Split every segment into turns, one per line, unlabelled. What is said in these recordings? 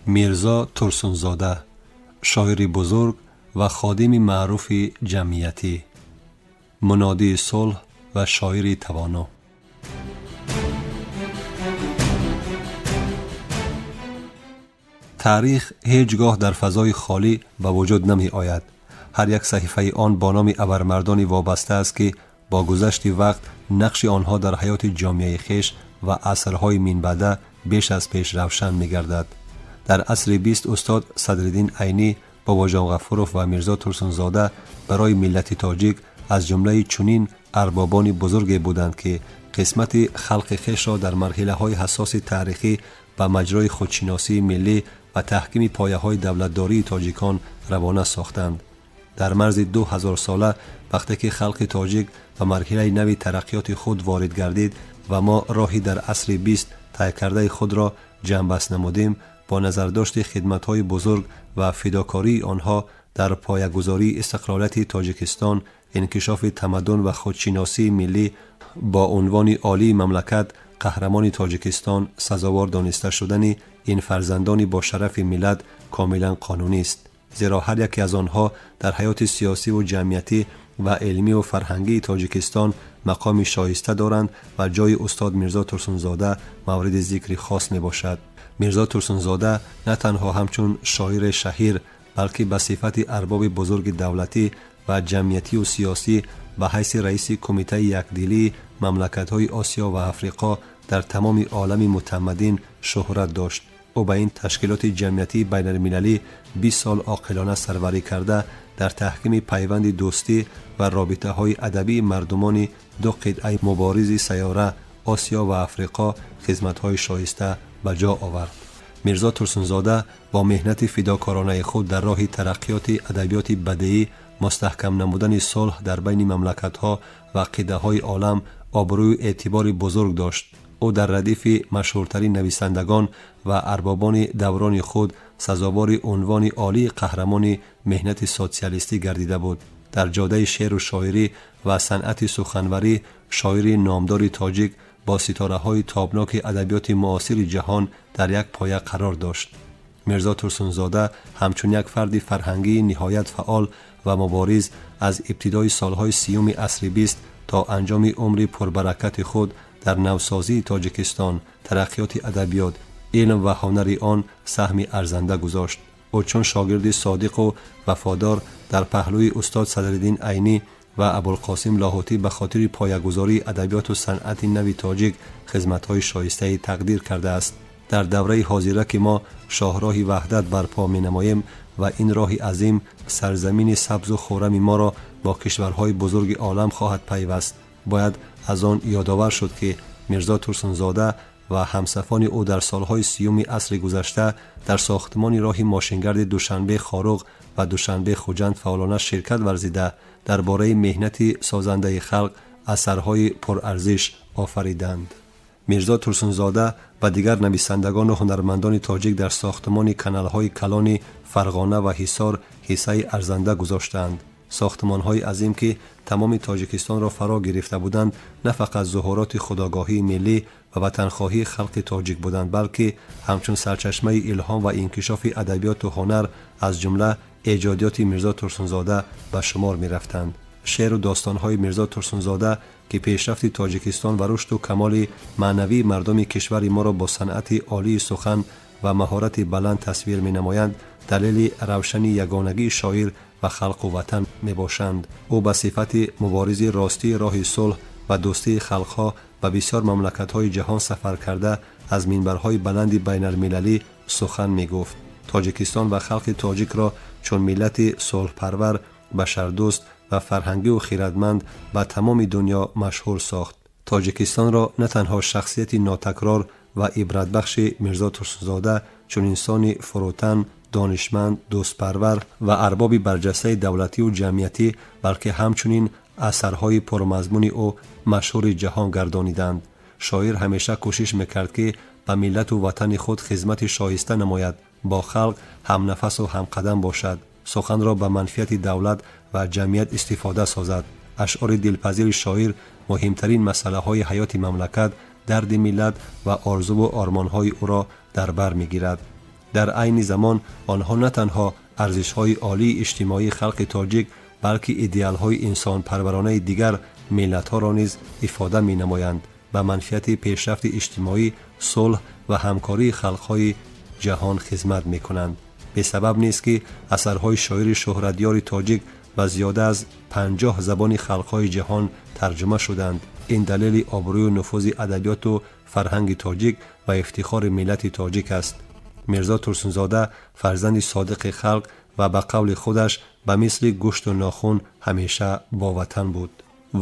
Мирзо Турсунзода, шоири бузург ва ходими маъруфи ҷамъиятӣ, мунодии сулҳ ва шоири тавоно. Таърих ҳеҷ гоҳ дар фазои холӣ ба вуҷуд намеояд. Ҳар як саҳифаи он бо номи абармардоне вобаста аст, ки бо гузашти вақт нақши онҳо дар ҳаёти ҷомеаи хеш ва асрҳои минбаъда беш аз пеш равшан мегардад. Дар асри 20 устод Садриддин Айнӣ, Бобоҷон Ғафуров ва Мирзо Турсунзода барои миллати тоҷик аз ҷумлаи чунин арбобони бузурге буданд, ки қисмати халқи хешро дар марҳилаҳои ҳассоси таърихӣ ба маҷрои худшиносии миллӣ ва таҳкими пояҳои давлатдории тоҷикон равона сохтанд. Дар марзи 2000-сола, вақте ки халқи тоҷик ба марҳилаи нави тараққиёти худ ворид гардид ва мо роҳи дар асри 20 тай кардаи худро ҷамъбаст намудем, бо назардошти хидматҳои бузург ва фидокории онҳо дар поягузории истиқлолияти Тоҷикистон, инкишофи тамаддун ва худшиносии миллӣ, бо унвони олии мамлакат Қаҳрамони Тоҷикистон сазовор дониста шудани ин фарзандони бошарафи миллат комилан қонунист, зеро ҳар яке аз онҳо дар ҳаёти сиёсиву ҷамъиятӣ ва илмиву фарҳангии Тоҷикистон мақоми шоиста доранд ва ҷои устод Мирзо Турсунзода мавриди зикри хос мебошад. Мирзо Турсунзода на танҳо ҳамчун шоири шаҳир, балки ба сифати арбоби бузурги давлатӣ ва ҷамъиятию сиёсӣ ба ҳайси раиси Кумитаи якдилии мамлакатҳои Осиё ва Африқо дар тамоми олами мутамаддин шӯҳрат дошт. Ӯ ба ин ташкилоти ҷамъиятии байналмилалӣ 20 сол оқилона сарварӣ карда, дар таҳкими пайванди дӯстӣ ва робитаҳои адабии мардумони ду қитъаи муборизи сайёра, Осиё ва Африқо, хизматҳои шоиста ба ҷо овард. Мирзо Турсунзода бо меҳнати фидокоронаи худ дар роҳи тараққиёти адабиёти бадеӣ, мустаҳкам намудани сулҳ дар байни мамлакатҳо ва қитъаҳои олам обрӯю эътибори бузург дошт. Ӯ дар радифи машҳуртарин нависандагон ва арбобони даврони худ сазовори унвони олии Қаҳрамони меҳнати социалистӣ гардида буд. Дар ҷодаи шеъру шоирӣ ва санъати суханварӣ шоири номдори тоҷик бо ситораҳои тобноки адабиёти муосири ҷаҳон дар як поя қарор дошт. Мирзо Турсунзода ҳамчун як фарди фарҳангии ниҳоят фаъол ва мубориз аз ибтидои солҳои 30-уми асри 20 то анҷоми умри пурбаракати худ дар навсозии Тоҷикистон, тараққиёти адабиёт, илм ва ҳунари он саҳми арзанда гузошт. Ӯ чун шогирди содиқу вафодор дар паҳлӯи устод Садриддин Айнӣ ва Абулқосим Лоҳутӣ ба хотири поягузории адабиёту санъати нави тоҷик хизматҳои шоистаи тақдир кардааст. Дар давраи ҳозира, ки мо шоҳроҳи ваҳдат барпо менамоем ва ин роҳи азим сарзамини сабзу хуррами моро бо кишварҳои бузурги олам хоҳад пайваст, бояд аз он ёдовар шуд, ки Мирзо Турсунзода ва ҳамсафони ӯ дар солҳои 30-уми асри гузашта дар сохтмони роҳи мошингарди Душанбе Хоруғ ва Душанбе Хуҷанд фаъолона ширкат варзида, дар бораи меҳнати созандаи халқ асарҳои пурарзиш офариданд. Мирзо Турсунзода ва дигар нависандагону ҳунармандони тоҷик дар сохтмони каналҳои калони Фарғона ва Ҳисор ҳиссаи арзанда гузоштаанд. Сохтмонҳои азим, ки тамоми Тоҷикистонро фаро гирифта буданд, на фақат зуҳуроти худогоҳии миллӣ ва ватанхоҳии халқи тоҷик буданд, балки ҳамчун сарчашмаи илҳом ва инкишофи адабиёту ҳунар, аз ҷумла эҷодиёти Мирзо Турсунзода, ба шумор мерафтанд. Шеъру достонҳои Мирзо Турсунзода, ки пешрафти Тоҷикистон ва рушду камоли маънавии мардуми кишвари моро бо санъати олии сухан ва маҳорати баланд тасвир менамоянд, далели равшани ягонагии шоир ва халқу ватан мебошанд. Ӯ ба сифати муборизи ростии роҳи сулҳ ва дӯстии халқҳо ба бисёр мамлакатҳои ҷаҳон сафар карда, аз минбарҳои баланди байналмилалӣ сухан мегуфт. Тоҷикистон ва халқи тоҷикро чун миллати сулҳпарвар, башардӯст ва фарҳангиву хирадманд ба тамоми дунё машҳур сохт. Тоҷикистонро на танҳо шахсияти нотакрор ва ибратбахши Мирзо Турсунзода чун инсони фурӯтан, донишманд, дӯстпарвар ва арбоби барҷастаи давлативу ҷамъиятӣ, балки ҳамчунин асарҳои пурмазмуни ӯ машҳури ҷаҳон гардониданд. Шоир ҳамеша кӯшиш мекард, ки ба миллату ватани худ хизмати шоиста намояд, бо халқ ҳамнафасу ҳамқадам бошад, суханро ба манфиати давлат ва ҷамъият истифода созад. Ашъори дилпазири шоир муҳимтарин масъалаҳои ҳаёти мамлакат, дарди миллат ва орзуву ормонҳои ӯро дар бар мегирад. Дар айни замон онҳо на танҳо арзишҳои олии иҷтимоии халқи тоҷик, балки идеалҳои инсонпарваронаи дигар миллатҳоро низ ифода менамоянд, ба манфиати пешрафти иҷтимоӣ, сулҳ ва ҳамкории халқҳои ҷаҳон хизмат мекунанд. Бесабаб нест, ки асарҳои шоири шӯҳратёри тоҷик ба зиёда аз 50 забони халқҳои ҷаҳон тарҷума шуданд. Ин далели обрӯю нуфузи адабиёту фарҳанги тоҷик ва ифтихори миллати тоҷик аст. Мирзо Турсунзода фарзанди содиқи халқ ва ба қавли худаш ба мисли гӯшту нохун ҳамеша бо ватан буд.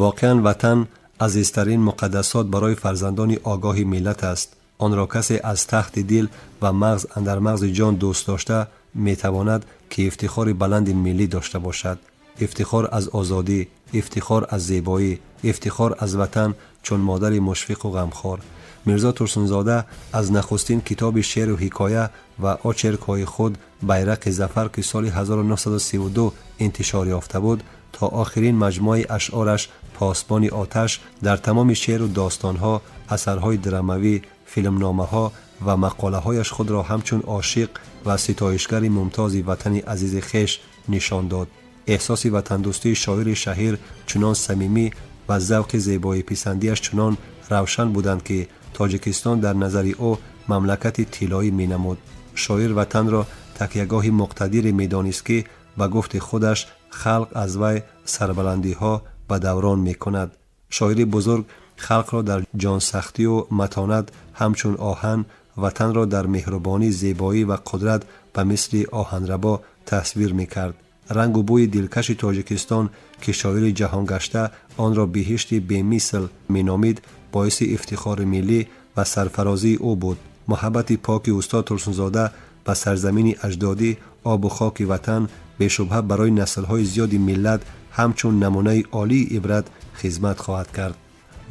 Воқеан, ватан азизтарин муқаддасот барои фарзандони огоҳи миллат аст. Онро касе аз тахти дил ва мағз андар мағзи ҷон дӯст дошта метавонад, ки ифтихори баланди миллӣ дошта бошад. Ифтихор аз озодӣ, ифтихор аз зебоӣ, ифтихор аз ватан чун модари мушфиқу ғамхор. Мирзо Турсунзода аз нахустин китоби шеъру ҳикоя ва очеркҳои худ, «Байрақи зафар», ки соли 1932 интишор ёфта буд, то охирин маҷмӯаи ашъораш, «Посбони оташ», дар тамоми шеъру достонҳо, асарҳои драмавӣ, филмномаҳо ва мақолаҳояш худро ҳамчун ошиқ ва ситоишгари мумтози ватани азизи хеш нишон дод. Эҳсоси ватандӯстии шоири шаҳир чунон самимӣ ва завқи зебоиписандиаш чунон равшан буданд, ки Тоҷикистон дар назари ӯ мамлакати тиллоӣ менамуд. Шоир ватанро такягоҳи муқтадире медонист, ки ба гуфти худаш халқ аз вай сарбаландиҳо ба даврон мекунад. Шоири бузург халқро дар ҷонсахтию матонат ҳамчун оҳан, ватанро дар меҳрубонӣ, зебоӣ ва қудрат ба мисли оҳанрабо тасвир мекард. Рангу бӯи дилкаши Тоҷикистон, ки шоири ҷаҳонгашта онро биҳишти бемисл меномид, боиси ифтихори миллӣ ва сарфарозии ӯ буд. Муҳаббати поки устод Турсунзода ба сарзамини аҷдодӣ, обу хоки ватан бешубҳа барои наслҳои зиёди миллат ҳамчун намунаи олии ибрат хизмат хоҳад кард.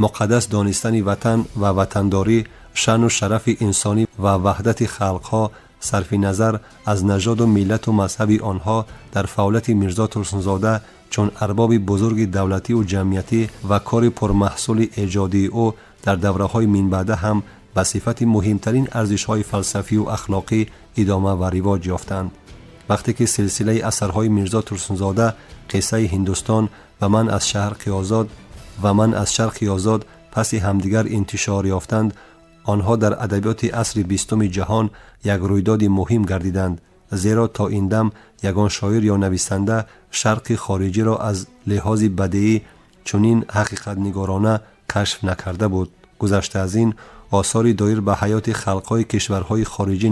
Муқаддас донистани ватан ва ватандорӣ, шаъну шарафи инсонӣ ва ваҳдати халқҳо, сарфи назар аз нажоду миллату мазҳаби онҳо, дар фаъолияти Мирзо Турсунзода чун арбоби бузурги давлативу ҷамъиятӣ ва кори пурмаҳсули эҷодии ӯ дар давраҳои минбаъда ҳам ба сифати муҳимтарин арзишҳои фалсафию ахлоқӣ идома ва ривоҷ ёфтанд. Вақте ки силсилаи асарҳои Мирзо Турсунзода, «Қиссаи Ҳиндустон» ва «Ман аз шарқи озод» ва «Ман аз шарқи озод» паси ҳамдигар интишор ёфтанд, онҳо дар адабиёти асри бистуми ҷаҳон як рӯйдоди муҳим гардиданд, зеро то ин дам ягон шоир ё нависанда шарқи хориҷиро аз лиҳози бадеӣ чунин ҳақиқатнигорона кашф накарда буд. Гузашта аз ин, осори доир ба ҳаёти халқҳои кишварҳои хориҷӣ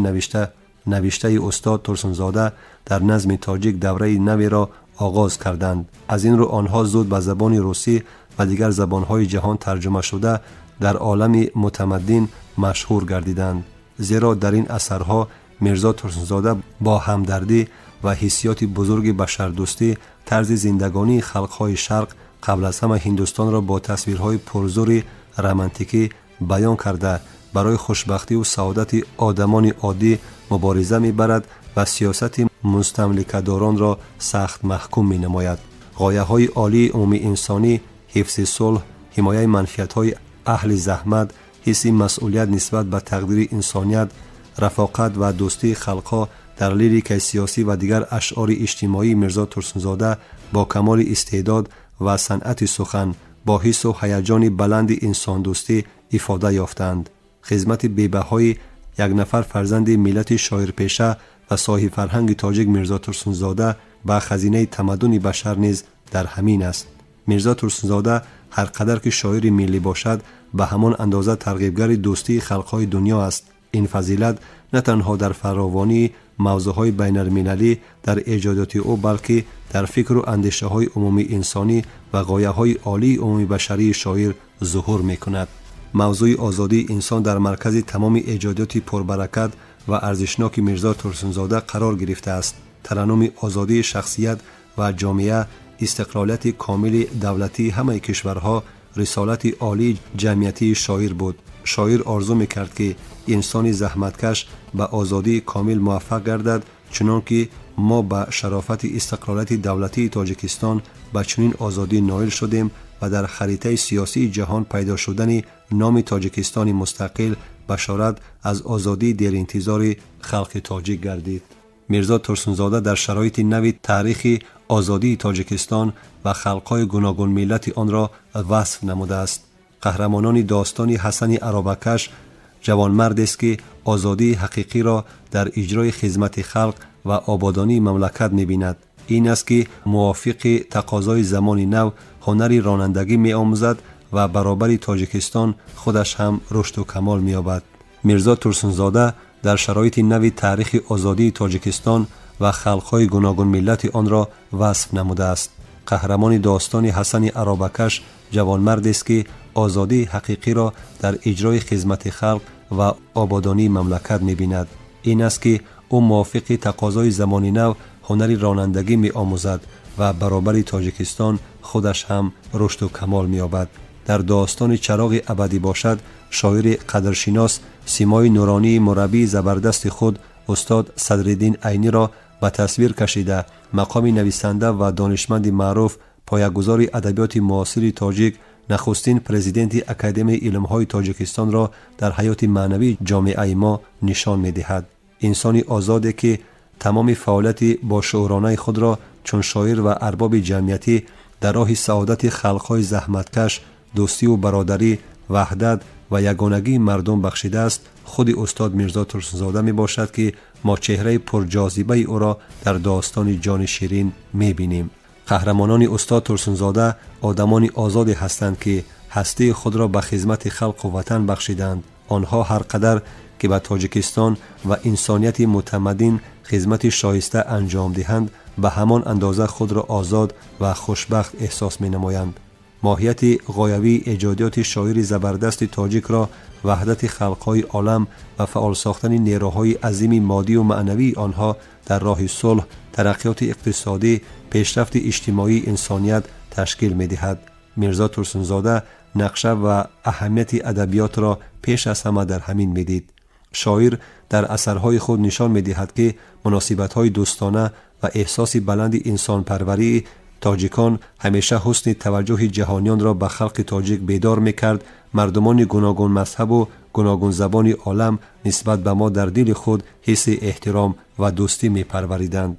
навиштаи устод Турсунзода дар назми тоҷик давраи наверо оғоз карданд. Аз ин рӯ онҳо зуд ба забони русӣ ва дигар забонҳои ҷаҳон тарҷума шуда, дар олами мутамаддин машҳур гардиданд, зеро дар ин асарҳо Мирзо Турсунзода бо ҳамдардӣ ва ҳиссиёти бузурги башардӯстӣ тарзи зиндагонии халқҳои шарқ, қабл аз ҳама Ҳиндустонро бо тасвирҳои пурзури романтикӣ баён карда, барои хушбахтиву саодати одамони оддӣ мубориза мебарад ва сиёсати мустамликадоронро сахт маҳкум менамояд. Ғояҳои олии умумиинсонӣ, ҳифзи сулҳ, ҳимояи манфиатҳои аҳли заҳмат, ҳисси масъулият нисбат ба тақдири инсоният, рафоқат ва дӯстии халқҳо дар лирикаи сиёсӣ ва дигар ашъори иҷтимоии Мирзо Турсунзода бо камоли истеъдод ва санъати сухан, бо ҳиссу ҳаяҷони баланди инсондӯстӣ ифода ёфтаанд. Хизмати бебаҳои як нафар фарзанди миллати шоирпеша ва соҳибфарҳанги тоҷик Мирзо Турсунзода ба хазинаи тамаддуни башар низ дар ҳамин аст. Мирзо Турсунзода ҳар қадар ки шоири миллӣ бошад, ба ҳамон андоза тарғибгари дӯстии халқҳои дунё аст. Ин фазилат на танҳо дар фаровонии мавзӯъҳои байналмилалӣ дар эҷодиёти ӯ, балки дар фикру андешаҳои умумиинсонӣ ва ғояҳои олии умумибашарии шоир зуҳур мекунад. Мавзӯи озодии инсон дар маркази тамоми эҷодиёти пурбаракат ва арзишноки Мирзо Турсунзода қарор гирифтааст. Тараннуми озодии шахсият ва ҷомеа, истиқлолияти комили давлатии ҳамаи кишварҳо рисолати олии ҷамъиятии шоир буд. Шоир орзу мекард, ки инсони заҳматкаш ба озодии комил муваффақ гардад, чунон ки мо ба шарофати истиқлолияти давлатии Тоҷикистон ба чунин озодӣ ноил шудем ва дар харитаи сиёсии ҷаҳон пайдо шудани номи Тоҷикистони мустақил. Башорат аз озодии деринтизори халқи тоҷик гардид. Мирзо Турсунзода дар шароити нави таърихи озодии Тоҷикистон ва халқҳои гуногунмиллати онро васф намудааст. Қаҳрамонони достони Ҳасани аробакаш ҷавонмардест, ки озодии ҳақиқиро дар иҷрои хизмати халқ ва ободонии мамлакат мебинад. Ин аст, ки мувофиқи тақозои замони нав ҳунари ронандагӣ меомӯзад ва баробари Тоҷикистон худаш ҳам рушду камол меёбад. Мирзо Турсунзода дар шароити нави таърихи озодии Тоҷикистон ва халқҳои гуногунмиллати онро васф намудааст. Қаҳрамони достони Ҳасани аробакаш ҷавонмардест, ки озодии ҳақиқиро дар иҷрои хизмати халқ ва ободонии мамлакат мебинад. Ин аст, ки ӯ мувофиқи тақозои замони нав ҳунари ронандагӣ меомӯзад ва баробари Тоҷикистон худаш ҳам рушду камол меёбад. Дар достони Чароғи абадӣ бошад, шоири қадршинос симои нуронии мураббии забардасти худ, устод Садриддин Айниро ба тасвир кашида, мақоми нависанда ва донишманди маъруф, поягузори адабиёти муосири тоҷик, нахустин президенти Академияи илмҳои Тоҷикистонро дар ҳаёти маънавии ҷомеаи мо нишон медиҳад. Инсони озоде, ки тамоми фаъолияти бошууронаи худро чун шоир ва арбоби ҷамъиятӣ дар роҳи саодати халқҳои заҳматкаш, дӯстиву бародарӣ, ваҳдат ва ягонагии мардум бахшидааст, худи устод Мирзо Турсунзода мебошад, ки мо чеҳраи пурҷозибаи ӯро дар достони Ҷони ширин мебинем. Қаҳрамонони устод Турсунзода одамони озоде ҳастанд, ки ҳастии худро ба хизмати халқу ватан бахшиданд. Онҳо ҳар қадар ки ба Тоҷикистон ва инсонияти мутамаддин хизмати шоиста анҷом диҳанд, ба ҳамон андоза худро озод ва хушбахт эҳсос менамоянд. Моҳияти ғоявии эҷодиёти шоири забардасти тоҷикро ваҳдати халқҳои олам ва фаъол сохтани нерӯҳои азими моддию маънавии онҳо дар роҳи сулҳ, тараққиёти иқтисодӣ, пешрафти иҷтимоии инсоният ташкил медиҳад. Мирзо Турсунзода нақша ва аҳамияти адабиётро пеш аз ҳама дар ҳамин медид. Шоир дар асарҳои худ нишон медиҳад, ки муносибатҳои дӯстона ва эҳсоси баланди инсонпарварии тоҷикон ҳамеша ҳусни таваҷҷӯҳи ҷаҳониёнро ба халқи тоҷик бедор мекард. Мардумони гуногунмазҳабу гуногунзабони олам нисбат ба мо дар дили худ ҳисси эҳтиром ва дӯстӣ мепарвариданд.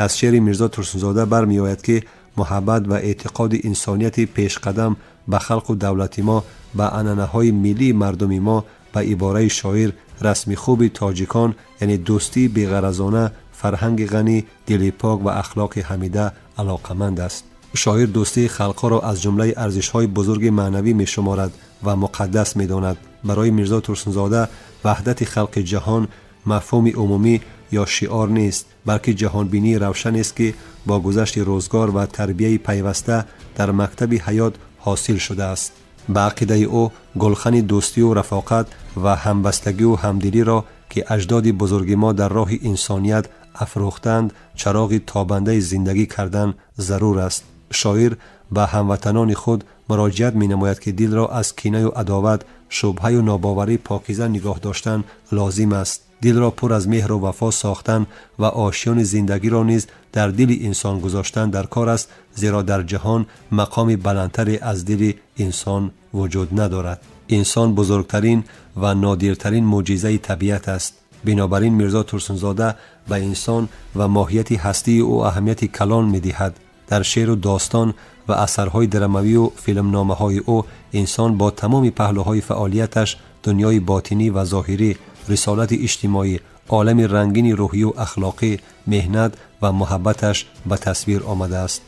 Аз шеъри Мирзо Турсунзода бармеояд, ки муҳаббат ва эътиқоди инсонияти пешқадам ба халқу давлати мо, ба анъанаҳои миллии мардуми мо, ба ибораи шоир, расми хуби тоҷикон, яъне дӯстии беғаразона, фарҳанги ғанӣ, дили пок ва ахлоқи ҳамида алоқаманд аст. Шоир дӯстии халқҳоро аз ҷумлаи арзишҳои бузурги маънавӣ мешуморад ва муқаддас медонад. Барои Мирзо Турсунзода ваҳдати халқи ҷаҳон мафҳуми умумӣ ё шиор нест, балки ҷаҳонбинии равшанест, ки бо гузашти рӯзгор ва тарбияи пайваста дар мактаби ҳаёт ҳосил шудааст. Ба ақидаи ӯ, гулхани дӯстию рафоқат ва ҳамбастагию ҳамдилиро, ки аҷдоди бузурги мо дар роҳи инсоният афрӯхтанд, чароғи тобандаи зиндагӣ кардан зарур аст. Шоир ба ҳамватанони худ муроҷиат менамояд, ки дилро аз кинаю адоват, шубҳаю нобоварӣ покиза нигоҳ доштан лозим аст. Дилро пур аз меҳру вафо сохтан ва ошёни зиндагиро низ дар дили инсон гузоштан дар кор аст, зеро дар ҷаҳон мақоми баландтаре аз дили инсон вуҷуд надорад. Инсон бузургтарин ва нодиртарин мӯъҷизаи табиат аст. Бинобар ин Мирзо Турсунзода ба инсон ва моҳияти ҳастии ӯ аҳамияти калон медиҳад. Дар шеъру достон ва асарҳои драмавию филмномаҳои ӯ инсон бо тамоми паҳлӯҳои фаъолияташ, дунёи ботинӣ ва зоҳирӣ, рисолати иҷтимоӣ, олами рангини рӯҳию ахлоқӣ, меҳнат ва муҳаббаташ ба тасвир омадааст.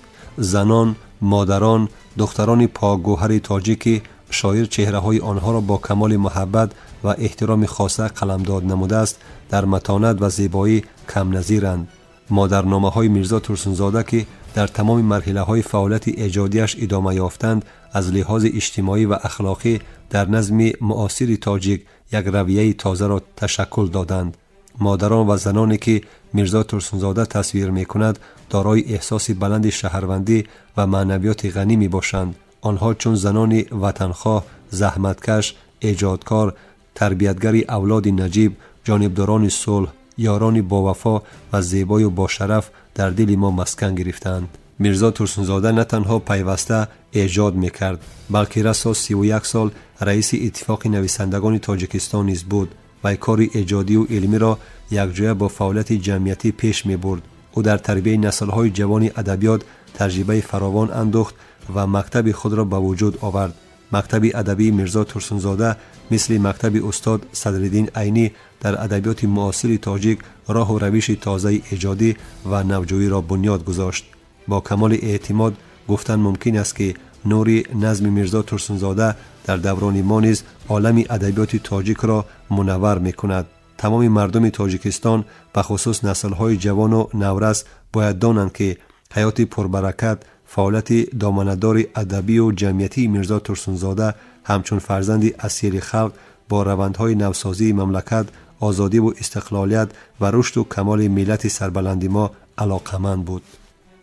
Занон, модарон, духтарони покгӯҳари тоҷикӣ, шоир чеҳраҳои онҳоро бо камоли муҳаббат ва эҳтироми хоса қаламдод намудааст, дар матонат ва зебоӣ камназиранд. Модарномаҳои Мирзо Турсунзода, ки дар тамоми марҳилаҳои фаъолияти эҷодиаш идома ёфтанд, аз лиҳози иҷтимоӣ ва ахлоқӣ дар назми муосири тоҷик як равияи тозаро ташаккул доданд. Модарон ва заноне, ки Мирзо Турсунзода тасвир мекунад, дорои эҳсоси баланди шаҳрвандӣ ва маънавиёти ғанӣ мебошанд. Онҳо чун занони ватанхоҳ, заҳматкаш, эҷодкор, тарбиятгари авлоди наҷиб, ҷонибдорони сулҳ, ёрони бовафо ва зебою бошараф дар дили мо маскан гирифтаанд. Мирзо Турсунзода на танҳо пайваста эҷод мекард, балки расо 31 сол раиси Иттифоқи нависандагони Тоҷикистон низ буд. Вай кори эҷодию илмиро якҷоя бо фаъолияти ҷамъиятӣ пеш мебурд. Ӯ дар тарбияи наслҳои ҷавони адабиёт таҷрибаи фаровон андӯхт ва мактаби худро ба вуҷуд овард. Мактаби адабии Мирзо Турсунзода мисли мактаби устод Садриддин Айнӣ дар адабиёти муосири тоҷик роҳу равиши тозаи эҷодӣ ва навҷӯиро бунёд гузошт. Бо камоли эътимод гуфтан мумкин аст, ки нури назми Мирзо Турсунзода дар даврони мо низ олами адабиёти тоҷикро мунаввар мекунад. Тамоми мардуми Тоҷикистон, бахусус наслҳои ҷавону наврас, бояд донанд, ки ҳаёти пурбаракат, фаъолияти доманадори адабию ҷамъиятии Мирзо Турсунзода ҳамчун фарзанди асили халқ бо равандҳои навсозии мамлакат, озодиву истиқлолият ва рушду камоли миллати сарбаланди мо алоқаманд буд.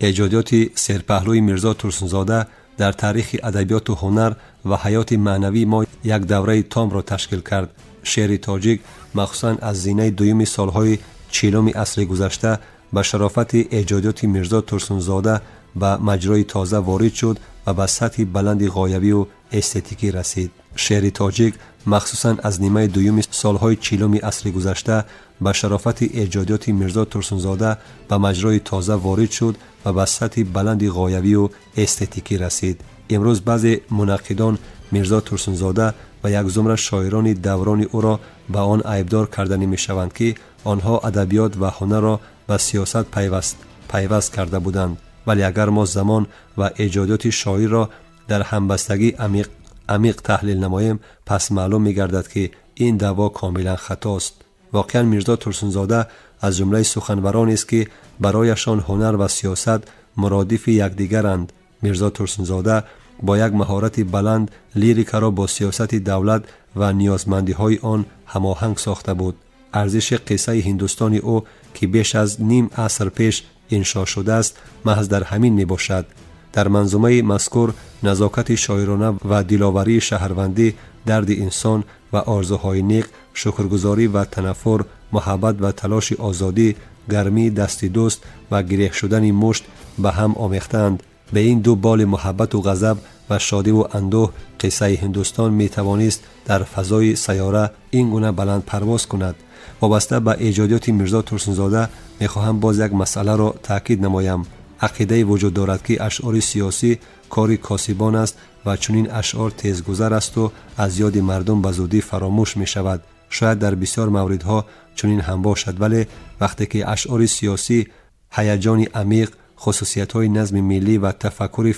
Эҷодиёти серпаҳлӯи Мирзо Турсунзода дар таърихи адабиёту ҳунар ва ҳаёти маънавии мо як давраи томро ташкил кард. Шеъри тоҷик, махсусан аз зинаи дуюми солҳои 40-уми асри гузашта, ба шарофати эҷодиёти Мирзо Турсунзода ба маҷрои тоза ворид шуд ва ба сатҳи баланди ғоявию эстетикӣ расид. Шеъри тоҷик, махсусан аз нимаи дуюми солҳои 40-уми асри гузашта, ба шарофати эҷодиёти Мирзо Турсунзода ба маҷрои тоза ворид шуд ва ба сатҳи баланди ғоявию эстетикӣ расид. Имрӯз баъзе мунаққидон Мирзо Турсунзода ва як зумра шоирони даврони ӯро ба он айбдор карданӣ мешаванд, ки онҳо адабиёт ва ҳунарро ба сиёсат пайваст карда буданд. Вале агар мо замон ва эҷодиёти шоирро дар ҳамбастагӣ амиқ таҳлил намоем, пас маълум мегардад, ки ин даъво комилан хатост. Воқеан, Мирзо Турсунзода аз ҷумлаи суханваронест, ки барояшон ҳунар ва сиёсат муродифи якдигаранд. Мирзо Турсунзода бо як маҳорати баланд лирикаро бо сиёсати давлат ва ниёзмандиҳои он ҳамоҳанг сохта буд. Арзиши Қиссаи Ҳиндустони ӯ, ки беш аз ним аср пеш иншо шудааст, маҳз дар ҳамин мебошад. Дар манзумаи мазкур назокати шоирона ва диловарии шаҳрвандӣ, дарди инсон ва орзуҳои нек, шукргузорӣ ва танаффур, муҳаббат ва талоши озодӣ, гармии дасти дӯст ва гиреҳ шудани мушт ба ҳам омехтаанд. Ба ин ду боли муҳаббату ғазаб ва шодиву андӯҳ Қиссаи Ҳиндустон метавонист дар фазои сайёра ин гуна баланд парвоз кунад. Вобаста ба эҷодиёти Мирзо Турсунзода мехоҳам боз як масъаларо таъкид намоям. Ақидае вуҷуд дорад, ки ашъори сиёсӣ кори косибон аст ва чунин ашъор тезгузар асту аз ёди мардум ба зудӣ фаромӯш мешавад. Шояд дар бисёр мавридҳо чунин ҳам бошад, вале вақте ки ашъори сиёсӣ ҳаяҷони амиқ, хусусиятҳои назми миллӣ ва тафаккури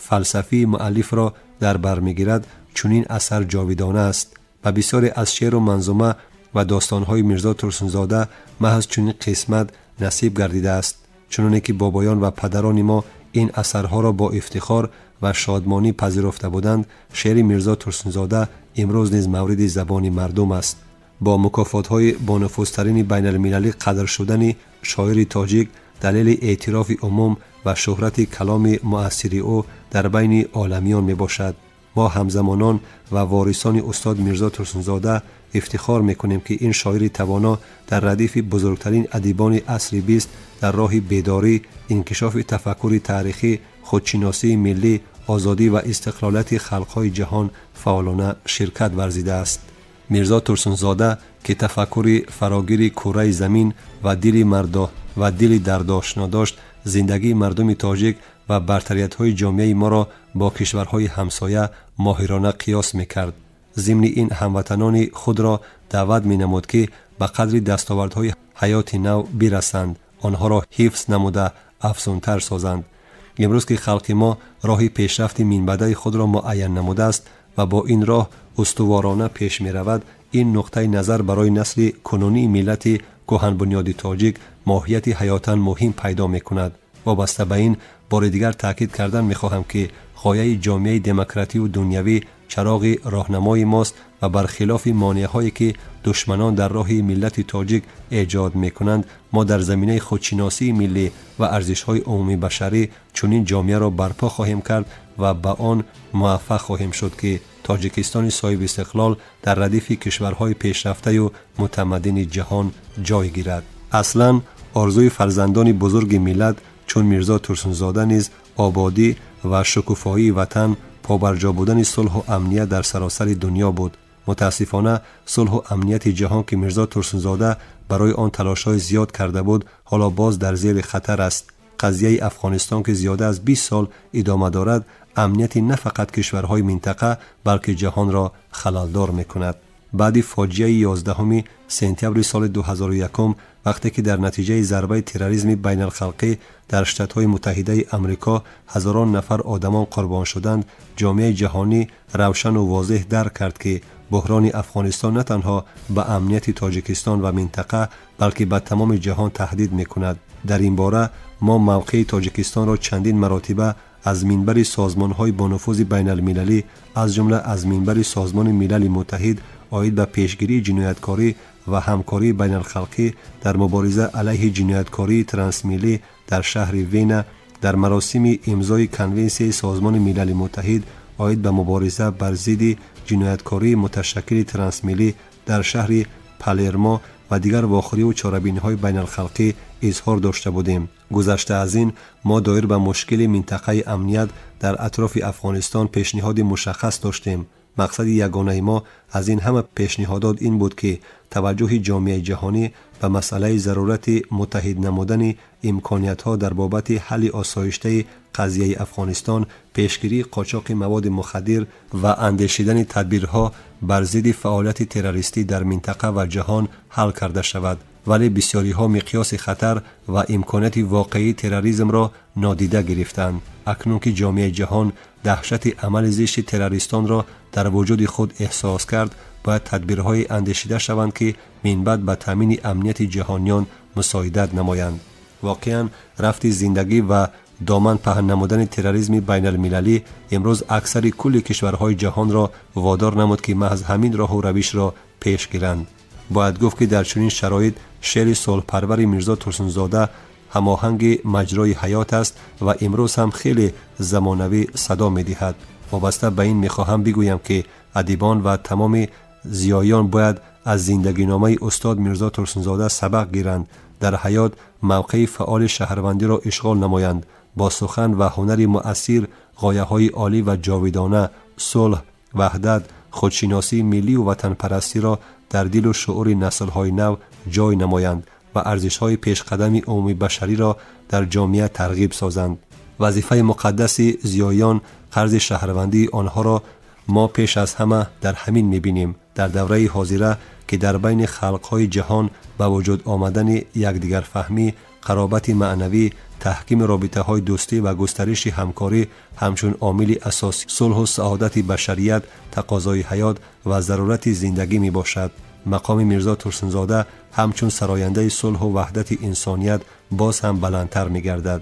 фалсафии муаллифро дар бар мегирад, чунин асар ҷовидона аст. Ба бисёре аз шеъру манзума ва достонҳои Мирзо Турсунзода маҳз чунин қисмат насиб гардидааст. Чуноне ки бобоён ва падарони мо ин асарҳоро бо ифтихор ва шодмонӣ пазируфта буданд, шеъри Мирзо Турсунзода имрӯз низ мавриди забони мардум аст. Бо мукофотҳои бонуфузтарини байналмилалӣ қадр шудани шоири тоҷик далели эътирофи умум ва шӯҳрати каломи муассири ӯ дар байни оламиён мебошад. Мо, ҳамзамонон ва ворисони устод Мирзо Турсунзода, ифтихор мекунем, ки ин шоири тавоно дар радифи бузургтарин адибони асри бист дар роҳи бедорӣ, инкишофи тафаккури таърихӣ, худшиносии миллӣ, озодӣ ва истиқлолияти халқҳои ҷаҳон фаъолона ширкат варзидааст. Мирзо Турсунзода, ки тафаккури фарогири кӯраи замин ва дили мардо ва дили дардошно дошт, зиндагии мардуми тоҷик ва бартариятҳои ҷомеаи моро бо кишварҳои ҳамсоя моҳирона қиёс мекард, зимни ин ҳамватанони худро даъват менамуд, ки ба қадри дастовардҳои ҳаёти нав бирасанд, онҳоро ҳифз намуда афзунтар созанд. Имрӯз, ки халқи мо роҳи пешрафти минбаъдаи худро муайян намудааст ва бо ин роҳ устуворона пеш меравад, ин нуқтаи назар барои насли кунунии миллати кӯҳанбунёди тоҷик моҳияти ҳаётан муҳим пайдо мекунад. Вобаста ба ин бори дигар таъкид кардан мехоҳам, ки ғояи ҷомеаи демократию дунявӣ чароғи роҳнамои мост ва бархилофи монеаҳое, ки душманон дар роҳи миллати тоҷик эҷод мекунанд, мо дар заминаи худшиносии миллӣ ва арзишҳои умумибашарӣ чунин ҷомеаро барпо хоҳем кард ва ба он муваффақ хоҳем шуд, ки Тоҷикистони соҳибистиқлол дар радифи кишварҳои пешрафтаю мутамаддини ҷаҳон ҷой гирад. Аслан, орзуи фарзандони бузурги миллат Чун Мирзо Турсунзода низ ободӣ ва шукуфоии ватан, побарҷо будани сулҳу амният дар саросари дунё буд. Мутаассифона, сулҳу амнияти ҷаҳон, ки Мирзо Турсунзода барои он талошҳои зиёд карда буд, ҳоло боз дар зери хатар аст. Қазияи Афғонистон, ки зиёда аз 20 сол идома дорад, амнияти на фақат кишварҳои минтақа, балки ҷаҳонро халалдор мекунад. Баъди фоҷиаи 11 сентябри соли 2001, вақте ки дар натиҷаи зарбаи терроризми байналхалқӣ дар Штатҳои Муттаҳидаи Амрико ҳазорон нафар одамон қурбон шуданд, ҷомеаи ҷаҳонӣ равшану возеҳ дарк кард, ки буҳрони Афғонистон на танҳо ба амнияти Тоҷикистон ва минтақа, балки ба тамоми ҷаҳон таҳдид мекунад. Дар ин бора мо мавқеи Тоҷикистонро чандин маротиба аз минбари созмонҳои бонуфузи байналмилалӣ, аз ҷумла аз минбари Созмони Милали Муттаҳид оид ба пешгирии ҷинояткорӣ ва ҳамкории байналхалқӣ дар мубориза алайҳи ҷинояткории трансмиллӣ дар шаҳри Вена, дар маросими имзои Конвенсияи Созмони Милали Муттаҳид оид ба мубориза бар зидди ҷинояткории муташаккили трансмиллӣ дар шаҳри Палермо ва дигар вохӯриву чорабиниҳои байналхалқӣ изҳор дошта будем. Гузашта аз ин, мо доир ба мушкили минтақаи амният дар атрофи Афғонистон пешниҳоди мушаххас доштем. Мақсади ягонаи мо аз ин ҳама пешниҳодот ин буд, ки таваҷҷӯҳи ҷомеаи ҷаҳонӣ ба масъалаи зарурати муттаҳид намудани имкониятҳо дар бобати ҳалли осоиштаи қазияи Афғонистон, пешгирии қочоқи маводи мухаддир ва андешидани тадбирҳо бар зидди фаъолияти террористӣ дар минтақа ва ҷаҳон ҳал карда шавад. Вале бисёриҳо миқёси хатар ва имконияти воқеии терроризмро нодида гирифтанд. Акнун ки ҷомеаи ҷаҳон даҳшати амали зишти террористонро дар вуҷуди худ эҳсос кард, бояд тадбирҳое андешида шаванд, ки минбаъд ба таъмини амнияти ҷаҳониён мусоидат намоянд. Воқеан, рафти зиндагӣ ва доман паҳн намудани терроризми байналмилалӣ имрӯз аксари кулли кишварҳои ҷаҳонро водор намуд, ки маҳз ҳамин роҳу равишро пеш гиранд. Бояд гуфт, ки дар чунин шароит шеъри сулҳпарвари Мирзо Турсунзода ҳамоҳанги маҷрои ҳаёт аст ва имрӯз ҳам хеле замонавӣ садо медиҳад. Вобаста ба ин мехоҳам бигӯям, ки адибон ва тамоми зиёиён бояд аз зиндагиномаи устод Мирзо Турсунзода сабақ гиранд, дар ҳаёт мавқеи фаъоли шаҳрвандиро ишғол намоянд, бо сухан ва ҳунари муассир ғояҳои олӣ ва ҷовидона, сулҳ, ваҳдат, худшиносии миллию ватанпарастиро дар дилу шуури наслҳои нав ҷой намоянд ва арзишҳои пешқадами умумибашариро дар ҷомеа тарғиб созанд. Вазифаи муқаддаси зиёиён, қарзи шаҳрвандии онҳоро мо пеш аз ҳама дар ҳамин мебинем. Дар давраи ҳозира, ки дар байни халқҳои ҷаҳон ба вуҷуд омадани якдигарфаҳмӣ, қаробати маънавӣ, таҳкими робитаҳои дӯстӣ ва густариши ҳамкорӣ ҳамчун омили асоси сулҳу саодати башарият тақозои ҳаёт ва зарурати зиндагӣ мебошад, мақоми Мирзо Турсунзода ҳамчун сарояндаи сулҳу ваҳдати инсоният боз ҳам баландтар мегардад.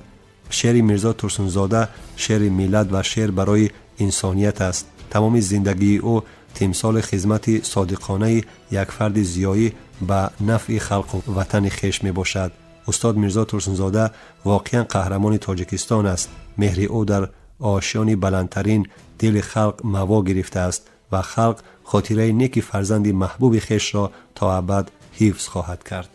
Шеъри Мирзо Турсунзода шеъри миллат ва шеър барои инсоният аст. Тамоми зиндагии ӯ тимсоли хизмати содиқонаи як фарди зиёӣ ба нафъи халқу ватани хеш мебошад. Устод Мирзо Турсунзода воқеан қаҳрамони Тоҷикистон аст. Меҳри ӯ дар ошёни баландтарин дили халқ маво гирифтааст ва халқ хотираи неки фарзанди маҳбуби хешро то абад ҳифз хоҳад кард.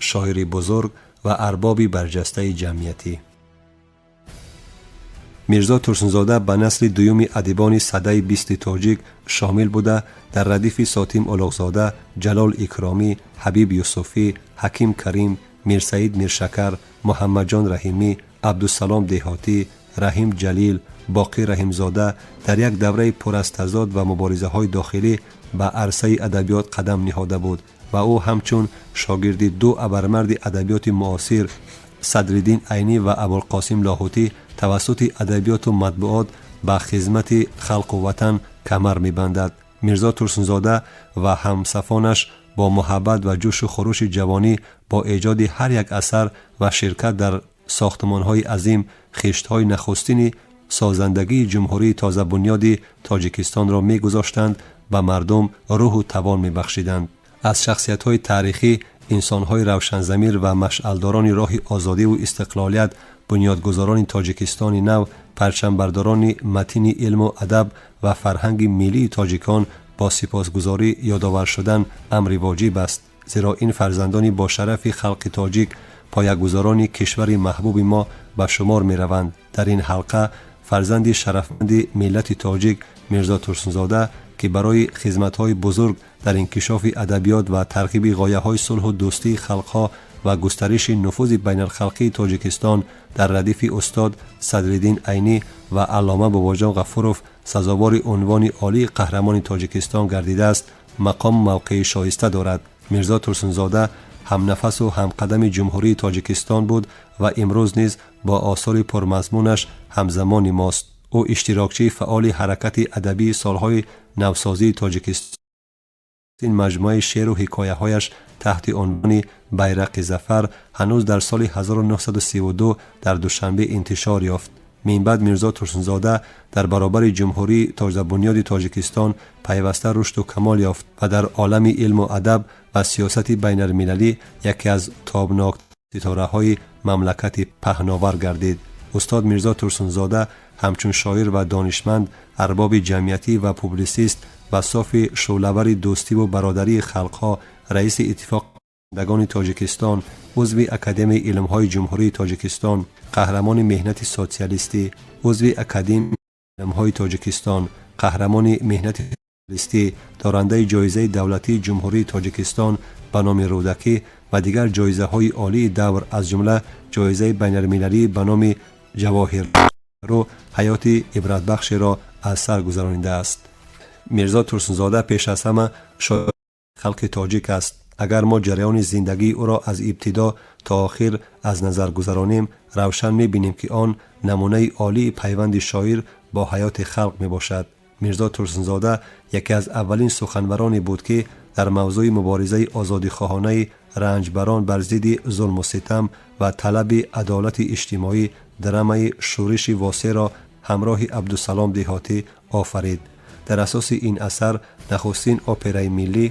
Шоири бузург ва арбоби барҷастаи ҷамъиятӣ Мирзо Турсунзода ба насли дуюми адибони садаи бисти тоҷик шомил буда, дар радифи Сотим Улуғзода, Ҷалол Икромӣ, Ҳабиб Юсуфӣ, Ҳаким Карим, Мирсаид Миршакар, Муҳаммадҷон Раҳимӣ, Абдусалом Деҳотӣ, Раҳим Ҷалил, Боқир Раҳимзода дар як давраи пур аз тазод ва муборизаҳои дохилӣ ба арсаи адабиёт қадам ниҳода буд ва ӯ ҳамчун шогирди ду абармарди адабиёти муосир, Садриддин Айнӣ ва Абулқосим Лоҳутӣ, тавассути адабиёту матбуот ба хизмати халқу ватан камар мебандад. Мирзо Турсунзода ва ҳамсафонаш бо муҳаббат ва ҷӯшу хурӯши ҷавонӣ, бо эҷоди ҳар як асар ва ширкат дар сохтмонҳои азим хиштҳои нахустини созандагии ҷумҳурии тозабунёди Тоҷикистонро мегузоштанд, ба мардум рӯҳу тавон мебахшиданд. Аз шахсиятҳои таърихӣ Инсонҳои равшанзамир ва машъалдорони роҳи озодиву истиқлолият, бунёдгузорони Тоҷикистони нав, парчамбардорони матини илму адаб ва фарҳанги миллии тоҷикон бо сипосгузорӣ ёдовар шудан амри воҷиб аст. Зеро ин фарзандони бошарафи халқи тоҷик поягузорони кишвари маҳбуби мо ба шумор мераванд. Дар ин ҳалқа фарзанди шарафманди миллати тоҷик Мирзо Турсунзода, ки барои хизматҳои бузург дар инкишофи адабиёт ва тарғиби ғояҳои сулҳу дӯстии халқҳо ва густариши нуфузи байналхалқии Тоҷикистон дар радифи устод Садриддин Айнӣ ва аллома Бобоҷон Ғафуров сазовори унвони олии Қаҳрамони Тоҷикистон гардидааст, мақому мавқеи шоиста дорад. Мирзо Турсунзода ҳамнафасу ҳамқадами Ҷумҳурии Тоҷикистон буд ва имрӯз низ бо осори пурмазмунаш ҳамзамони мост. Ӯ иштирокчии фаъоли ҳаракати адабии солҳои навсозии Тоҷикистон. Ин маҷмӯаи шеъру ҳикояҳояш таҳти унвони «Байрақи зафар» ҳанӯз дар соли 1932 дар Душанбе интишор ёфт. Минбаъд Мирзо Турсунзода дар баробари Ҷумҳурии тозабунёди Тоҷикистон пайваста рушду камол ёфт ва дар олами илму адаб ва сиёсати байналмилалӣ яке аз тобнок ситораҳои мамлакати паҳновар гардид. Устод Мирзо Турсунзода ҳамчун шоир ва донишманд, арбоби ҷамъиятӣ ва публисист, вассофи шӯълавари дӯстиву бародарии халқҳо, раиси Иттифоқи Тоҷикистон, узви Академияи илмҳои Ҷумҳурии Тоҷикистон, Қаҳрамони меҳнати социалистӣ, узви Академияи илмҳои Тоҷикистон, Қаҳрамони меҳнати социалистӣ, дорандаи Ҷоизаи давлатии Ҷумҳурии Тоҷикистон ба номи Рӯдакӣ ва дигар ҷоизаҳои олии давр, аз ҷумла ҷоизаи байналмилалӣ ба номи Ҷавоҳир Неру, ҳаёти ибратбахшеро аз сар гузаронидааст. Мирзо Турсунзода пеш аз ҳама шоири халқи тоҷик аст. Агар мо ҷараёни зиндагии ӯро аз ибтидо то охир аз назар гузаронем, равшан мебинем, ки он намунаи олии пайванди шоир бо ҳаёти халқ мебошад. Мирзо Турсунзода яке аз аввалин суханвароне буд, ки дар мавзӯи муборизаи озодихоҳонаи ранҷбарон бар зидди зулму ситам ва талаби адолати иҷтимоӣ драмаи «Шӯриши Восеъро» ҳамроҳи Абдусалом Деҳотӣ офарид. Дар асоси ин асар нахустин операи миллӣ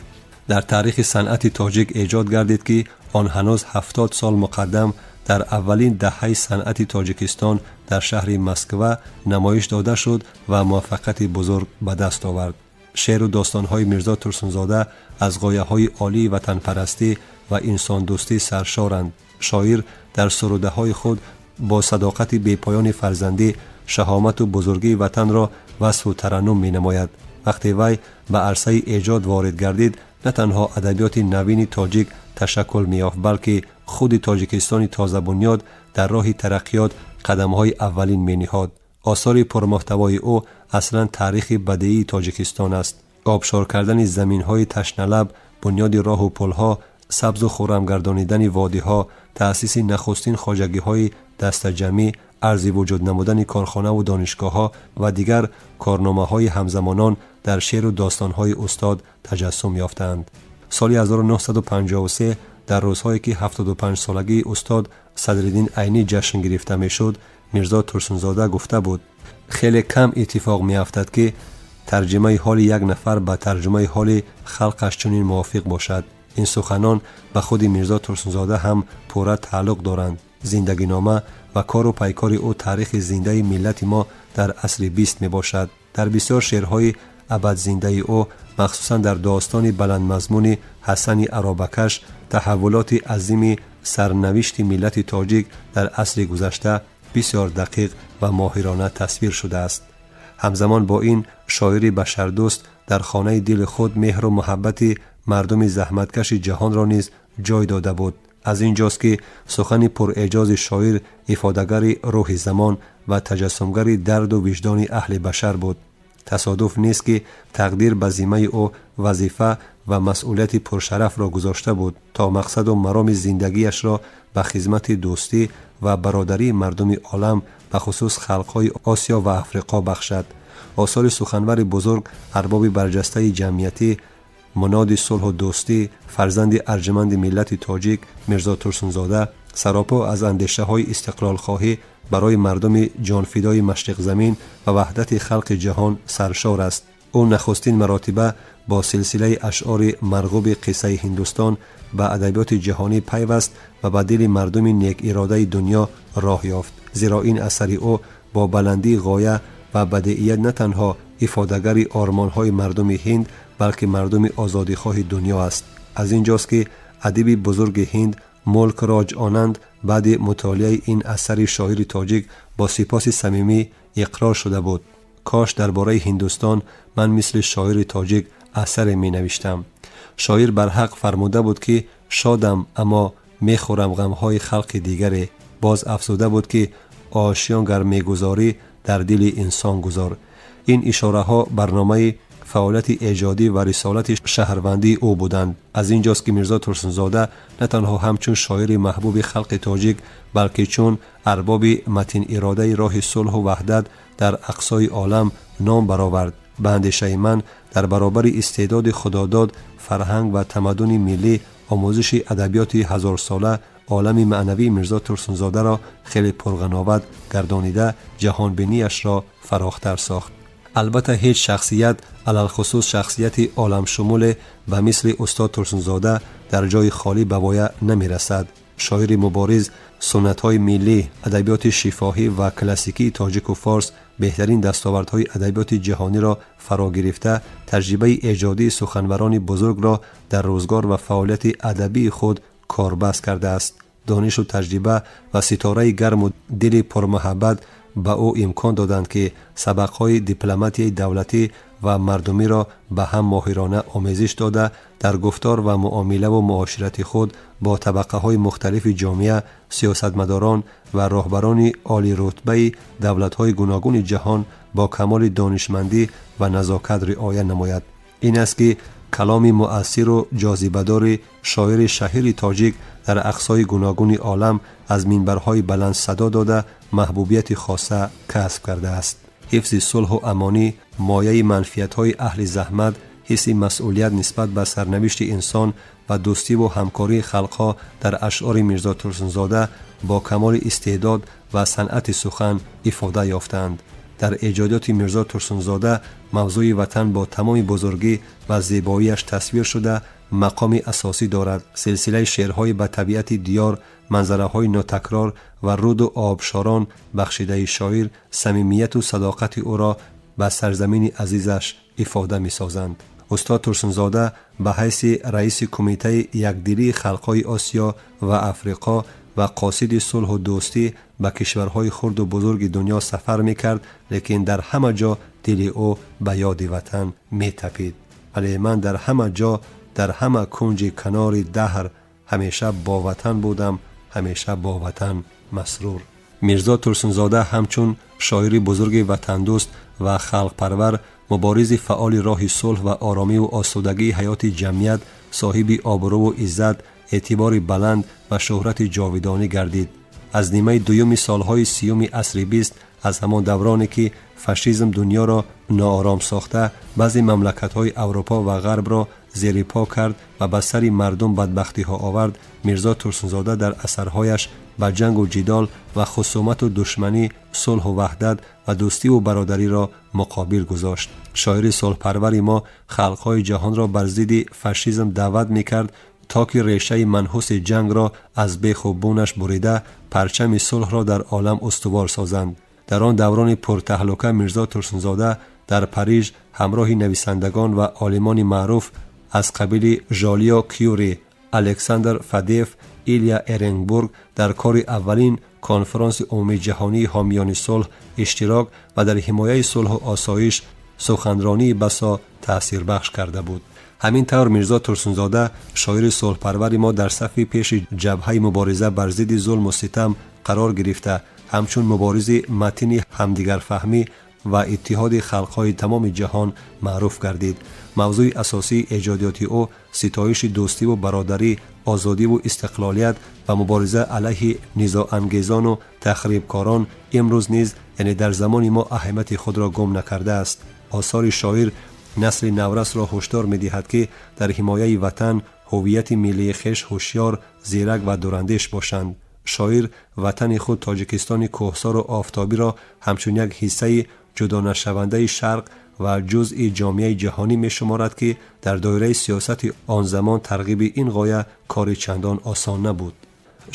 дар таърихи санъати тоҷик эҷод гардид, ки он ҳанӯз 70 сол муқаддам дар аввалин даҳаи санъати Тоҷикистон дар шаҳри Москва намоиш дода шуд ва муваффақияти бузург ба даст овард. Шеъру достонҳои Мирзо Турсунзода аз ғояҳои олии ватанпарастӣ ва инсондӯстӣ саршоранд. Шоир дар сурудаҳои худ бо садоқати бепоёни фарзандӣ шаҳомату бузургии ватанро васфу тараннум менамояд. Вақте вай ба арсаи эҷод ворид гардид, на танҳо адабиёти навини тоҷик ташаккул меёфт, балки худи Тоҷикистони тозабунёд дар роҳи тараққиёт қадамҳои аввалин мениҳод. Осори пурмуҳтавои ӯ аслан таърихи бадеии Тоҷикистон аст. Обшор кардани заминҳои ташналаб, бунёди роҳу пулҳо, сабзу хуррам гардонидани водиҳо, таъсиси нахустин хоҷагиҳои дастаҷамъӣ, арзи вуҷуд намудани корхонаву донишгоҳҳо ва дигар корномаҳои ҳамзамонон дар шеъру достонҳои устод таҷассум ёфтаанд. Соли 1953, дар рӯзҳое ки 75-солагии устод Садриддин Айнӣ ҷашн гирифта мешуд, Мирзо Турсунзода гуфта буд: «Хеле кам иттифоқ меафтад, ки тарҷимаи ҳоли як нафар ба тарҷумаи ҳоли халқаш чунин мувофиқ бошад». Ин суханон ба худи Мирзо Турсунзода ҳам пурра тааллуқ доранд. Зиндагинома ва кору пайкори ӯ таърихи зиндаи миллати мо дар асри бист мебошад. Дар бисёр шеърҳои абадзиндаи ӯ, махсусан дар достони баландмазмуни «Ҳасани аробакаш», таҳаввулоти азими сарнавишти миллати тоҷик дар асри гузашта бисёр дақиқ ва моҳирона тасвир шудааст. Ҳамзамон бо ин, шоири башардӯст дар хонаи дили худ меҳру муҳаббати мардуми заҳматкаши ҷаҳонро низ ҷой дода буд. Аз ин ҷост, ки сухани пурэъҷози шоир ифодагари рӯҳи замон ва таҷассумгари дарду виҷдони аҳли башар буд. Тасодуф нест, ки тақдир ба зиммаи ӯ вазифа ва масъулияти пуршарафро гузошта буд, то мақсаду мароми зиндагиашро ба хизмати дӯстӣ ва бародарии мардуми олам, бахусус халқҳои Осиё ва Африқо бахшад. Осори суханвари бузург, арбоби барҷастаи ҷамъиятӣ, муноди сулҳу дӯстӣ, фарзанди арҷуманди миллати тоҷик Мирзо Турсунзода саропо аз андешаҳои истиқлолхоҳӣ барои мардуми ҷонфидои машриқзамин ва ваҳдати халқи ҷаҳон саршор аст. Ӯ нахустин маротиба бо силсилаи ашъори марғуби Қиссаи Ҳиндустон ба адабиёти ҷаҳонӣ пайваст ва ба дили мардуми некиродаи дунё роҳ ёфт, зеро ин асари ӯ бо баландии ғоя ва бадеият на танҳо ифодагари ормонҳои мардуми ҳинд, балки мардуми озодихоҳи дунё аст. Аз ин ҷост, ки адиби бузурги ҳинд Мулк Роҷ Онанд баъди мутолиаи ин асари шоири тоҷик бо сипоси самимӣ иқрор шуда буд: «Кош дар бораи Ҳиндустон ман мисли шоири тоҷик асаре менавиштам». Шоир барҳақ фармуда буд, ки шодам, аммо мехӯрам ғамҳои халқи дигаре. Боз афзуда буд, ки ошиён гар мегузорӣ, дар дили инсон гузор. Ин ишораҳо барномаи фаъолияти эҷодӣ ва рисолати шаҳрвандии ӯ буданд. Аз ин ҷост, ки Мирзо Турсунзода на танҳо ҳамчун шоири маҳбуби халқи тоҷик, балки чун арбоби матиниродаи роҳи сулҳу ваҳдат дар ақсои олам ном баровард. Ба андешаи ман, дар баробари истеъдоди худодод, фарҳанг ва тамаддуни миллӣ, омӯзиши адабиёти ҳазорсола олами маънавии Мирзо Турсунзодаро хеле пурғановат гардонида, ҷаҳонбинияшро фарохтар сохт. Албатта, ҳеҷ шахсият, алалхусус шахсияти оламшумуле ба мисли устод Турсунзода, дар ҷои холӣ ба воя намерасад. Шоири мубориз суннатҳои миллӣ, адабиёти шифоҳӣ ва классикии тоҷику форс, беҳтарин дастовардҳои адабиёти ҷаҳониро фаро гирифта, таҷрибаи эҷодии суханварони бузургро дар рӯзгор ва фаъолияти адабии худ корбаст кардааст. Донишу таҷриба ва ситораи гарму дили пурмуҳаббат ба ӯ имкон доданд, ки сабақҳои дипломатияи давлатӣ ва мардумиро ба ҳам моҳирона омезиш дода, дар гуфтор ва муомилаву муоширати худ бо табақаҳои мухталифи ҷомеа, сиёсатмадорон ва роҳбарони олирутбаи давлатҳои гуногуни ҷаҳон бо камоли донишмандӣ ва назокат риоя намояд. Ин аст, ки каломи муассиру ҷозибадори шоири шаҳири тоҷик дар ақсои гуногуни олам аз минбарҳои баланд садо дода, маҳбубияти хоса касб кардааст. Ҳифзи сулҳу амонӣ, мояи манфиатҳои аҳли заҳмат, ҳисси масъулият нисбат ба сарнавишти инсон ва дӯстиву ҳамкории халқҳо дар ашъори Мирзо Турсунзода бо камоли истеъдод ва санъати сухан ифода ёфтаанд. Дар эҷодиёти Мирзо Турсунзода мавзӯи ватан бо тамоми бузургӣ ва зебоиаш тасвир шуда, мақоми асосӣ дорад. Силсилаи шеърҳои ба табиати диёр, манзараҳои нотакрор ва руду обшорон бахшидаи шоир самимияту садоқати ӯро ба сарзамини азизаш ифода месозанд. Устод Турсунзода ба ҳайси раиси Кумитаи якдилии халқҳои Осиё ва Африқо ва қосиди сулҳу дӯстӣ ба кишварҳои хурду бузурги дунё сафар мекард, лекин дар ҳама ҷо дили ӯ ба ёди ватан метапид. Вале ман дар ҳама ҷо, дар ҳама кунҷи канори даҳр, ҳамеша бо ватан будам, ҳамеша бо ватан масрур. Мирзо Турсунзода ҳамчун шоири бузурги ватандӯст ва халқпарвар, муборизи фаъоли роҳи сулҳ ва оромиву осудагии ҳаёти ҷамъият, соҳиби обрӯву иззат, эътибори баланд ва шӯҳрати ҷовидонӣ гардид. Аз нимаи дуюми солҳои 30-уми асри 20, аз ҳамон давроне ки фашизм дунёро ноором сохта, баъзе мамлакатҳои Аврупо ва Ғарбро зери по кард ва ба сари мардум бадбахтиҳо овард, Мирзо Турсунзода дар асарҳояш ба ҷангу ҷидол ва хусумату душманӣ сулҳу ваҳдат ва дӯстиву бародариро муқобил гузошт. Шоири сулҳпарвари мо халқҳои ҷаҳонро бар зидди фашизм даъват мекард, то ки решаи манҳуси ҷангро аз беху бунаш бурида, парчами сулҳро дар олам устувор созанд. Дар он даврони пуртаҳлука Мирзо Турсунзода дар Париж ҳамроҳи нависандагон ва олимони маъруф аз қабили Жолио Кюри, Александр Фадеев, Иля Эренбург дар кори аввалин конфронси умумиҷаҳонии ҳомиёни сулҳ иштирок ва дар ҳимояи сулҳу осоиш суханронии басо таъсирбахш карда буд. Ҳамин тавр, Мирзо Турсунзода, шоири сулҳпарвари мо, дар сафи пеши ҷабҳаи мубориза бар зидди зулму ситам қарор гирифта, ҳамчун муборизи матини ҳамдигарфаҳмӣ ва иттиҳоди халқҳои тамоми ҷаҳон маъруф гардид. Мавзӯи асосии эҷодиёти ӯ ситоиши дӯстиву бародарӣ, озодиву истиқлолият ва мубориза алайҳи низоангезону тахрибкорон имрӯз низ, яъне дар замони мо, аҳамияти худро гум накардааст. Осори шоир насли наврасро ҳушдор медиҳад, ки дар ҳимояи ватан, ҳуввияти миллии хеш ҳушёр, зирак ва дурандеш бошанд. Шоир ватани худ, Тоҷикистони кӯҳсору офтобиро, ҳамчун як ҳиссаи ҷудонашавандаи Шарқ ва ҷузъи ҷомеаи ҷаҳонӣ мешуморад, ки дар доираи сиёсати он замон тарғиби ин ғоя кори чандон осон набуд.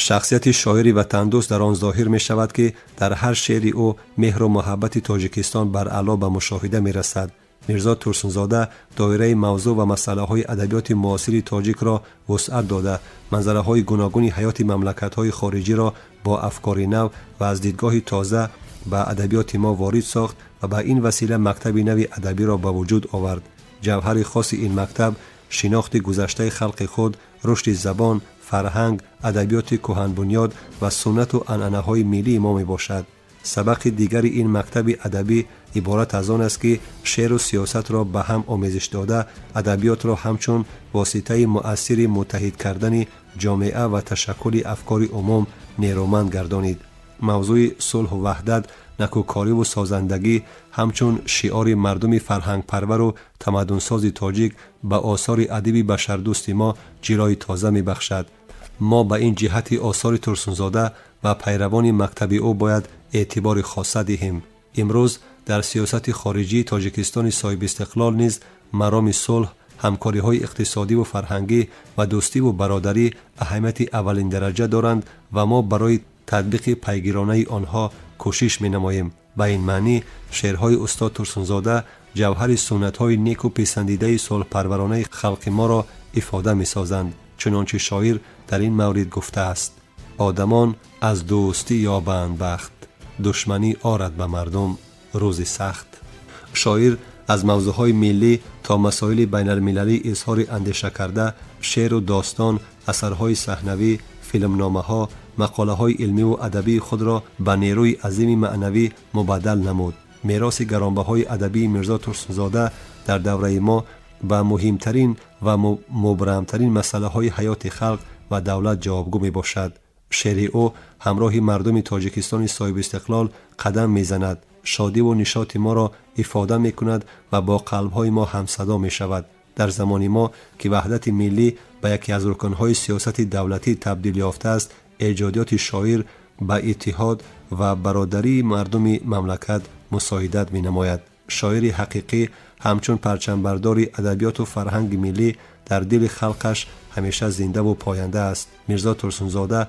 Шахсияти шоири ватандӯст дар он зоҳир мешавад, ки дар ҳар шеъри ӯ меҳру муҳаббати Тоҷикистон баръало ба мушоҳида мерасад. Мирзо Турсунзода доираи мавзӯъ ва масъалаҳои адабиёти муосири тоҷикро вусъат дода, манзараҳои гуногуни ҳаёти мамлакатҳои хориҷиро бо афкори нав ва аз дидгоҳи тоза ба адабиёти мо ворид сохт ва ба ин васила мактаби нави адабиро ба вуҷуд овард. Ҷавҳари хоси ин мактаб шинохти гузаштаи халқи худ, рушди забон, фарҳанг, адабиёти кӯҳанбунёд ва суннату анъанаҳои миллии мо мебошад. Сабақи дигари ин мактаби адабӣ иборат аз он аст, ки шеъру сиёсатро ба ҳам омезиш дода, адабиётро ҳамчун воситаи муассири муттаҳид кардани ҷомеа ва ташаккули афкори умум нерӯманд гардонид. Мавзӯи сулҳу ваҳдат, накӯкориву созандагӣ ҳамчун шиори мардуми фарҳангпарвару тамаддунсози тоҷик ба осори адиби башардӯсти мо ҷилои тоза мебахшад. Мо ба ин ҷиҳати осори Турсунзода ва пайравони мактаби ӯ бояд эътибори хоса диҳем. Имрӯз дар сиёсати хориҷии Тоҷикистони соҳибистиқлол низ мароми сулҳ, ҳамкориҳои иқтисодиву фарҳангӣ ва дӯстиву бародарӣ аҳамияти аввалиндараҷа доранд ва мо барои татбиқи пайгиронаи онҳо кӯшиш менамоем. Ба ин маънӣ шеърҳои устод Турсунзода ҷавҳари суннатҳои неку писандидаи сулҳпарваронаи халқи моро ифода месозанд. Чунончи шоир дар ин маврид гуфтааст: «Одамон аз дӯстӣ ёбанд бахт, душманӣ орад ба мардум рӯзи сахт». Шоир аз мавзӯъҳои миллӣ то масоили байналмилалӣ изҳори андеша карда, шеъру достон, асарҳои саҳнавӣ, филмномаҳо, мақолаҳои илмиву адабии худро ба нерӯи азими маънавӣ мубаддал намуд. Мероси гаронбаҳои адабии Мирзо Турсунзода дар давраи мо ба муҳимтарин ва мубрамтарин масъалаҳои ҳаёти халқ ва давлат ҷавобгӯ мебошад. Шеъри ӯ ҳамроҳи мардуми Тоҷикистони соҳибистиқлол қадам мезанад, шодиву нишоти моро ифода мекунад ва бо қалбҳои мо ҳамсадо мешавад. Дар замони мо, ки ваҳдати миллӣ ба яке аз рукнҳои сиёсати давлатӣ табдил ёфтааст, эҷодиёти шоир ба иттиҳод ва бародарии мардуми мамлакат мусоидат менамояд. Шоири ҳақиқӣ ҳамчун парчамбардори адабиёту фарҳанги миллӣ дар дили халқаш ҳамеша зиндаву поянда аст. Мирзо Турсунзода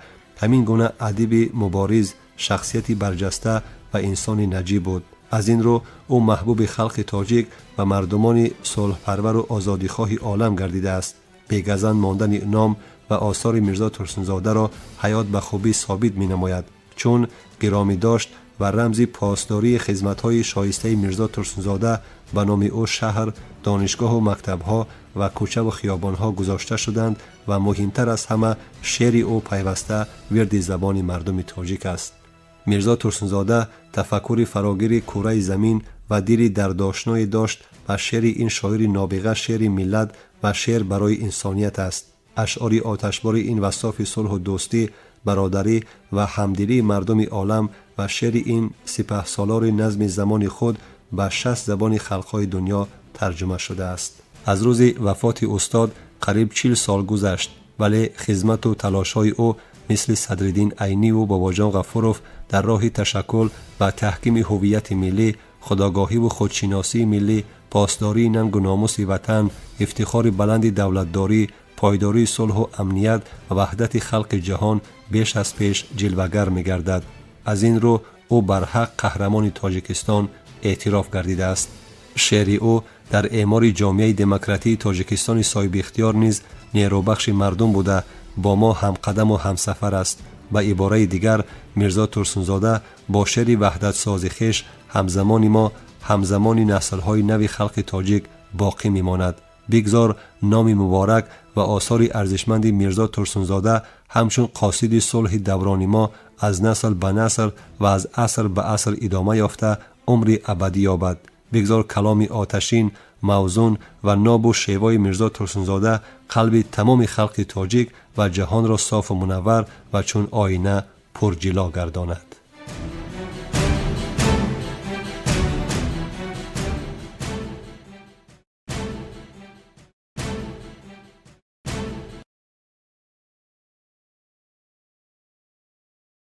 ҳамин гуна адиби мубориз, шахсияти барҷаста ва инсони наҷиб буд. Аз ин рӯ ӯ маҳбуби халқи тоҷик ва мардумони сулҳпарвару озодихоҳи олам гардидааст. Бегазанд мондани ном ва осори Мирзо Турсунзодаро ҳаёт ба хубӣ собит менамояд, чун гиромӣ дошт ва рамзи посдории хизматҳои шоистаи Мирзо Турсунзода ба номи ӯ шаҳр, донишгоҳу мактабҳо ва кӯчаву хиёбонҳо гузошта шуданд ва муҳимтар аз ҳама, шеъри ӯ пайваста вирди забони мардуми тоҷик аст. Мирзо Турсунзода тафаккури фарогири кураи замин ва дили дардошное дошт ва шеъри ин шоири нобиға шеъри миллат ва шеър барои инсоният аст. Ашъори оташбори ин вассофи сулҳу дӯстӣ, бародарӣ ва ҳамдилии мардуми олам ва шеъри ин сипаҳсолори назми замони худ ба 60 забони халқҳои дунё тарҷума шудааст. Аз рӯзи вафоти устод қариб 40 сол гузашт, вале хизмату талошҳои ӯ мисли Садриддин Айниву Бобоҷон Ғафуров дар роҳи ташаккул ва таҳкими ҳуввияти миллӣ, худогоҳиву худшиносии миллӣ, посдории нангу номуси ватан, ифтихори баланди давлатдорӣ, пойдории сулҳу амният ва ваҳдати халқи ҷаҳон беш аз пеш ҷилвагар мегардад. Аз ин рӯ ӯ барҳақ қаҳрамони Тоҷикистон эътироф гардидааст. Шеъри ӯ дар эъмори ҷомеаи демократии Тоҷикистони соҳибихтиёр низ нерӯбахши мардум буда, бо мо ҳамқадаму ҳамсафар аст. Ба ибораи дигар, Мирзо Турсунзода бо шеъри ваҳдатсози хеш ҳамзамони мо, ҳамзамони наслҳои нави халқи тоҷик боқӣ мемонад. Бигзор номи муборак ва осори арзишманди Мирзо Турсунзода ҳамчун қосиди сулҳи даврони мо аз насл ба насл ва аз аср ба аср идома ёфта, умри абадӣ ёбад. Бигзор каломи оташин, мавзун ва нобу шевои Мирзо Турсунзода қалби тамоми халқи тоҷик ва ҷаҳонро софу мунаввар ва чун оина пурҷило гардонад.